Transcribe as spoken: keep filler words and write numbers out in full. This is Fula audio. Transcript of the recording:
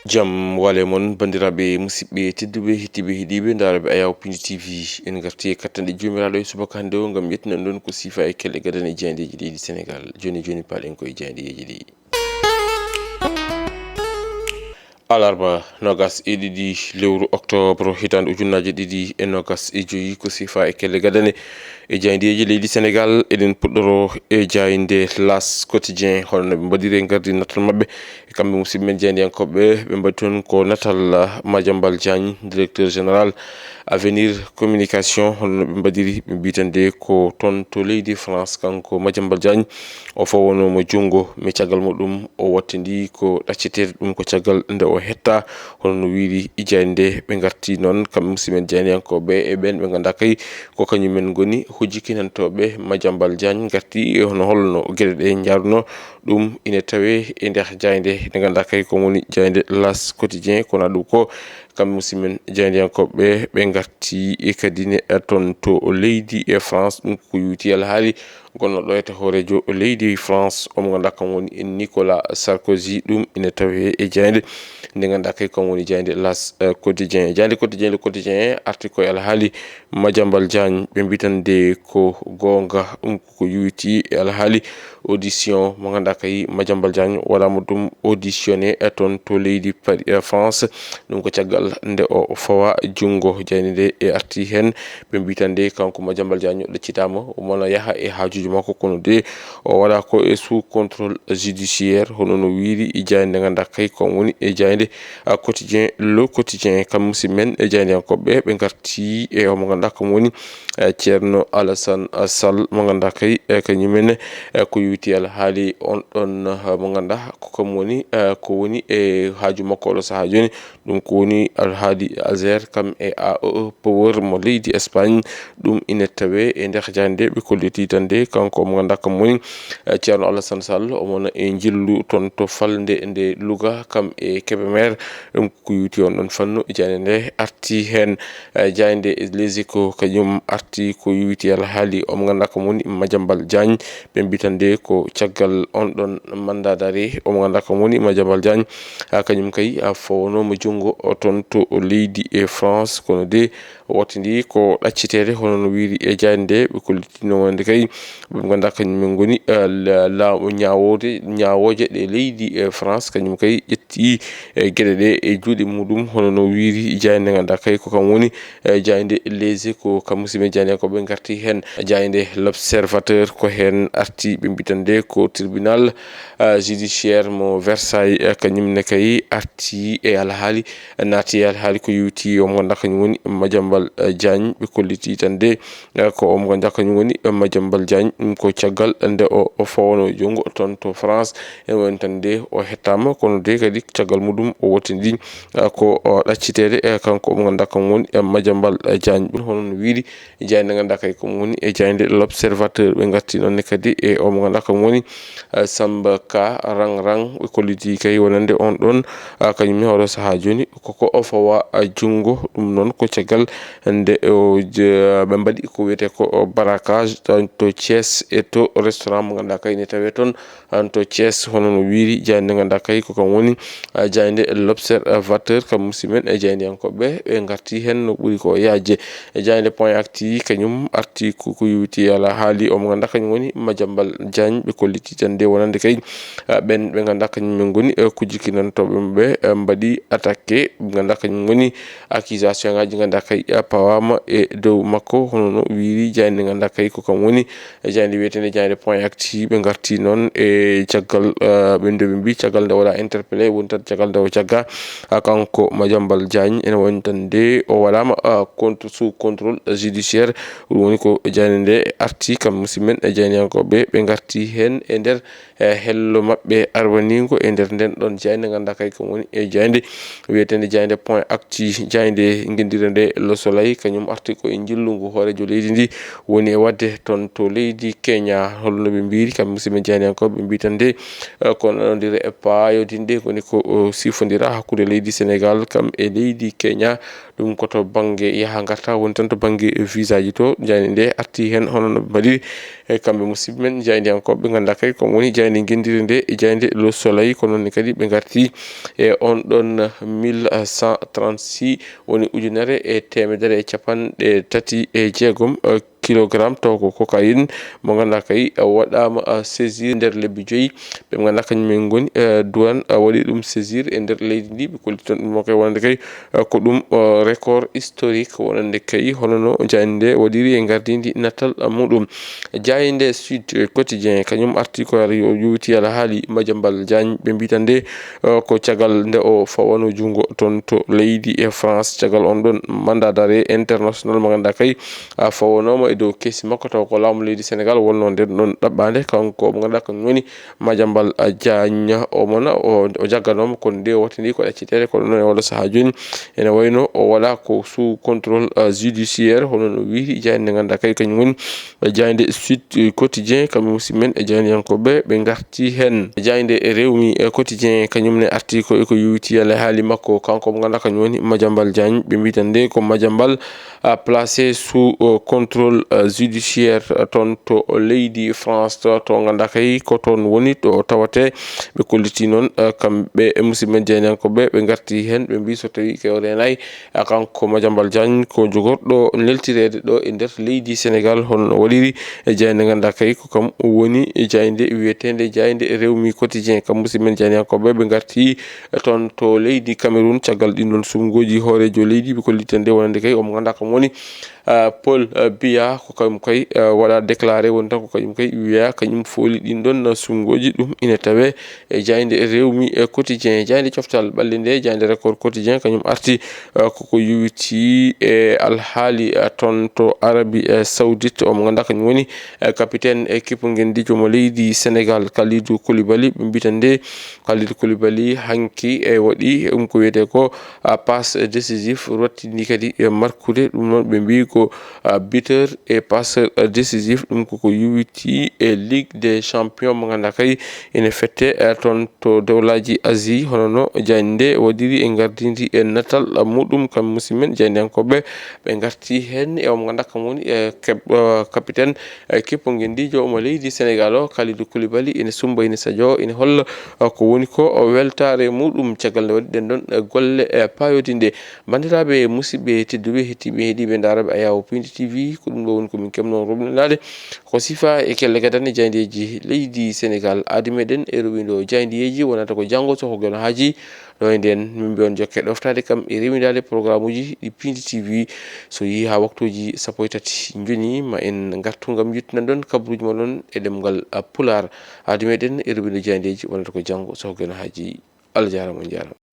Jam wale mon, banndiraaɓe musidɓe tedduɓe, hettiiɓe, heɗiiɓe, ndaarooɓe Ayaw Pindi T V. En ngarti e kattanɗe Joomiraaɗo e subaka hannde o ngam yettinan ɗon ko siifa e kelle gadane e jayndeeji leydi Senegaal. Jooni jooni, paaɗen ko e jayndeeji ɗi. Alarba noogas e ɗiɗi lewru oktoobar, hitaande ujunnaaje ɗiɗi e noogas e joyi, ko siifa e kelle gadane e jayndeeji leydi Senegaal. Eɗen puɗɗoro e jaaynde L'As Quotidien, hono no ɓe mbaɗiri e ngardi natal maɓɓe. E kamɓe musidɓe men jaayndiyankooɓe, ɓe mbaɗi toon ko natal Madiambal Diagne, directeur général Avenir Communication, hono no ɓe mbaɗiri, ɓe mbiyi tan de ko toon to leydi France, kanko Madiambal Diagne, o fawanooma junngo, mais caggal muɗum o wattindi ko ɗacceteede, ɗum ko caggal nde o hetta, hono no wiiri jaaynde. Ɓe ngarti noon, kamɓe musidɓe men jaayndiyankooɓe, e ɓeen ɓe ngannduɗaa kay ko kañum en ngoni hujjikinantooɓe Madiambal Diagne, ngarti e hono holno geɗe ɗe njaarunoo. Ɗum ine tawee e nder jaaynde nde ngannduɗaa kay ko woni jaaynde L'As Quotidien, kono ɗum ko kamɓe musidɓe men jaayndiyankooɓe, ɓe ngarti e kadi ne, eh, toon to leydi e France. Ɗum ko yuuti alhaali gonnoɗo e hooreejo leydi France, o mo ngannduɗaa kam woni Nicolas Sarkozy. Ɗum ine tawee e jaaynde nde ngannduɗaa kay kam woni jaaynde L'As, eh, Quotidien. Jaaynde Quotidien, Le Quotidien arti ko e alhaali Madiambal Diagne, ɓe mbiyi tan de ko goonga. Ɗum ko yuuti e alhaali audition mo ngannduɗaa kay Madiambal Diagne waɗaama ɗum auditionné e toon to leydi Paris, eh, France. Ɗum ko caggal nde o fawa junngo. Jaaynde nde e arti heen, ɓe mbiyi tan de kanko Madiambal Diagne o ɗaccitaama, omo na yaha e haajuuji makko, kono de o waɗaa ko e sous contrôle judiciaire, hono no wiiri e jaaynde nde ngannduɗaa kay ko woni e jaaynde, ah, Quotidien, Le Quotidien. Kam musidɓe men e jaayndiyankooɓe, ɓe ngarti e omo ngannduɗaa kam woni, eh, Ceerno Alassane, eh, Sall, mo ngannduɗaa kay, eh, kañum en, eh, ko yuuti alhaali on ɗon, eh, mo ngannduɗaa ko kam woni, eh, ko woni e haaju makko oɗo sahaa jooni. Ɗum ko woni alhaali Azer kam e A O E Power mo leydi Espagne. Ɗum ine tawee e nder jaaynde ɓe kolliti tan de kanko mo ngannduɗaa kam woni, eh, Ceerno Alassane Sall, omo na e njillu toon to falnde nde Louga kam e Kébémer. Ɗum ko yuuti on ɗon fannu, jaaynde nde arti heen. Eh, jaaynde Les Échos kañum arti ko yuuti alhaali omo ngannduɗaa kam woni Madiambal Diagne. Ɓe mbiyi tan de ko caggal on ɗon mandat d'arrêt omo ngannduɗaa kam woni Madiambal Diagne, ah, kañum kay, ah, fawanooma junngo o toon to leydi e France, kono de wattindi ko ɗacceteede, hono no wiiri e jaaynde nde. Ɓe kollitino wonde kay ɓe ngannduɗaa kañum en ngoni, eh, la-, la-, ñaawoode, ñaawooje ɗe leydi e France, kañum kay ƴetti, eh, geɗe ɗe e juuɗe muɗum, hono no wiiri jaaynde nde ngannduɗaa kay ko kam woni, eh, jaaynde Les Échos. Kam musidɓe jaayndiyankooɓe ngarti heen. Jaaynde L'Observateur ko heen arti, ɓe mbiyi tan de ko tribunal, eh, judiciaire mo Versailles, eh, kañum ne kay arti e alhaali, naati e alhaali ko yuuti omo ngannduɗaa kañum woni Madiambal, eh, Diagne. Ɓe kolliti tan de, eh, ko omo ngannduɗaa kañum woni, eh, Madiambal Diagne. Ɗum ko caggal nde o, o fawano junngo toon to France. En woni tan de o hettaama, kono de kadi caggal muɗum o wottindi, eh, ko o ɗacciteede, eh, kanko omo ngannduɗaa kam woni, eh, Madiambal, eh, Diagne. Ɗum hono no wiiri jaaynde ngannduɗaa kay ko woni e jaaynde L'Observateur. Ɓe ngarti noon ne kadi e omo ngannduɗaa kam woni, eh, Samba Ka Rang Rang. Ɓe kolliti kay wonande on ɗon, ah, kañum ne oɗo sahaa jooni koko o fawa, ah, junngo. Ɗum noon ko caggal nde o je-, ɓe mbaɗi ko wiyetee ko barracage to, to Thiès e to restaurant mo ngannduɗaa kay ne tawee toon, an to Thiès, hono no wiiri jaaynde nde ngannduɗaa kay ko kam woni, ah, jaaynde L'Observateur. Kam musidɓe men e jaayndiyankooɓe, ɓe ngarti heen no ɓuri ko yaajde. E jaaynde Point Actu kañum arti ko, ko yuuti alhaali omo ngannduɗaa kañum woni Madiambal Diagne. Ɓe kolliti tan de wonande kay, ah, ɓeen ɓe ngannduɗaa kañum en ngoni, eh, kujjikinantooɓe ɓe, eh, mbaɗi attaqué, ɓe ngannduɗaa kañum woni accusation ngaaji ngannduɗaa kay, eh, pawaama e dow makko, hono no wiiri jaaynde nde ngannduɗaa kay ko kam woni e jaaynde wiyeteende jaaynde Point Actu. Ɓe ngarti noon e caggal, eh, ɓe nde ɓe mbiyi caggal nde waɗaa interpellé, woni tan caggal nde o caggaa, ah, kanko Madiambal Diagne, ene woni tan de o waɗaama, ah, contre, sous contrôle judiciaire. Ɗum woni ko jaaynde nde arti, kam musidɓe men e jaayndiyankooɓe, ɓe ngarti heen e nder, eh, hello maɓɓe arwaniingo e nder nden ɗon jaaynde ngannduɗaa kay ko woni e jaaynde wiyeteende jaaynde Point Actu, jaaynde ngenndiire nde L'Os-, Soleil, kañum arti ko e njillu ngu hooreejo leydi ndi woni e waɗde toon to leydi Kenya. Holno ɓe mbiyri kam musidɓe jaayndiyankooɓe? Ɓe mbiyi tan nde, eh, ko nanondire e paayodinɗe woni ko, o, sifondira hakkunde leydi Senegal kam e leydi Kenya. Ɗum ko to bannge yaha ngarta woni tan to bannge visa ji to. Jaaynde nde arti heen hono no ɓe mbaɗiri e kamɓe musidɓe men jaayndiyankooɓe ɓe ngannduɗaa kay ko woni jaaynde ngenndire nde e jaaynde Le Soleil. Ko noon ne kadi ɓe ngarti e on ɗon mille cent trente-six woni ujunere e teemedere e capanɗe tati e jeegom, eh, kilogram taw ko cocaïne mo ngannduɗaa kay, eh, waɗaama, eh, saisir nder lebbi joyi. Ɓe ngannduɗaa kañum en ngoni, eh, douane, eh, waɗi ɗum saisir e nder leydi ndi. Ɓe kolliti toon ɗum kay wonande kay, eh, ko ɗum, eh, record historique wonande kay hono no jaaynde nde waɗiri e ngardiindi natal, eh, muɗum. Jaaynde Sud Quotidien kañum arti ko ar yo-, yowiti alhaali Madiambal Diagne. Ɓe mbiyi tan nde, eh, ko caggal nde o fawano junngo toon to leydi e France. Caggal on ɗon mandat d'arrêt international mo ngannduɗaa kay, a, fawanooma e dow keesi makko, taw ko laamu leydi Senegal wonnoo nden ɗon ɗaɓɓaande. Kanko mo ngannduɗaa kañum woni Madiambal, a, Diagne, o mona, o, o jagganooma, kono nde o wattini ko ɗacciteede, kono noon e oɗo sahaa jooni ene wayno o waɗa ko sous contrôle, a, judiciaire, hono no wiiri jaaynde nde ngannduɗaa kay kañum woni jaaynde Sud Quotidien, kamɓe musidɓe men e jaayndiyankooɓe ɓe ngarti heen. Jaaynde Rewmi, e, Quotidien, kañum ne arti ko e ko yowiti alhaali makko, kanko mo ngannduɗaa kañum woni Madiambal Diagne. Ɓe mbiyi tan nde ko Madiambal, a, placé sous, o, contrôle, a, judiciaire, a, toon to leydi France, to, to ngannduɗaa kay ko toon woni to tawatee. Ɓe kolliti noon, a, kamɓe e musidɓe men jaayndiyankooɓe ɓe ngarti heen, ɓe mbiyi so tawii kay o reenaay, a, kanko Madiambal Diagne ko jogorɗo neltireede ɗo e nder leydi Senegal, hono no waɗiri e jaaynde ngannduɗaa kay ko kam woni e jaaynde wiyeteende jaaynde Rewmi Quotidien. Kam musidɓe men jaayndiyankooɓe ɓe ngarti toon to leydi Cameroun, caggal ɗin ɗon suɓngooji hooreejo leydi, ɓe kolliti tan nde wonande kay omo ngannduɗaa kam woni, ah, Paul, ah, Biya, ko kañum kay, ah, waɗa déclaré woni tan ko kañum kay wiya kañum fooli ɗin ɗon suɓngooji. Ɗum ina tawe e jaaynde Rewmi, eh, Quotidien. Jaaynde coftal ɓalli nde, jaaynde Record Quotidien, kañum arti, eh, koko yowiti e alhaali, eh, toon to Arabie, eh, Saoudite, omo ngannduɗaa kañum woni, eh, capitaine équipe ngenndiijo mo leydi Senegal, Kalidou Koulibaly. Ɓe mbiyi tan nde Kalidou Koulibaly hanki e waɗi ɗum ko wiyetee ko, ah, passe décisif, wattini kadi e markude. Ɗum noon ɓe mbiyi ko, ah, buteur et passeur, ah, décisif. Ɗum koko yowiti e Ligue des Champions mo ngannduɗaa kay ene fette, eh, toon to dowlaaji Asie, hono no jaaynde nde waɗiri e ngardiindi e natal muɗum. Kam musidɓe men jaayndiyankooɓe ɓe ngarti heen e omo ngannduɗaa kam woni, eh, kep-, eh, capitaine, eh, kippo ngenndiijo mo leydi Senegal o, Kalidou Koulibaly, ene summba, ene sajoo, ene holla, eh, ko woni ko, o weltaare muɗum caggal nde waɗi ɗen ɗon, eh, golle, eh, paayodinɗe. Banndiraaɓe musidɓe tedduɓe, heɗtiiɓe, heɗiiɓe, ndaarooɓe Ayaawo Pindi T V, ko ɗum ɗo woni ko min keɓnoo roɓinanaade. Ko sifa e kelle gadane jaayndeeji leydi Senegal. Aadi meɗen e rowindo jaayndeeji wonata ko janngo so ko geno haaji. Ɗo e nden, min mbiyon jokke ɗoftaade kam e rewindaade programuuji ɗi Pindi T V. So yehi haa waktuuji sappo e tati njoni, ma en ngartu ngam yettunan ɗon kabruuji mon ɗon e ɗemngal, a, Pulaar. Aadi meɗen e rowindo jaayndeeji wonata ko janngo so ko geno haaji. Allah jaaraama, on njaaraama.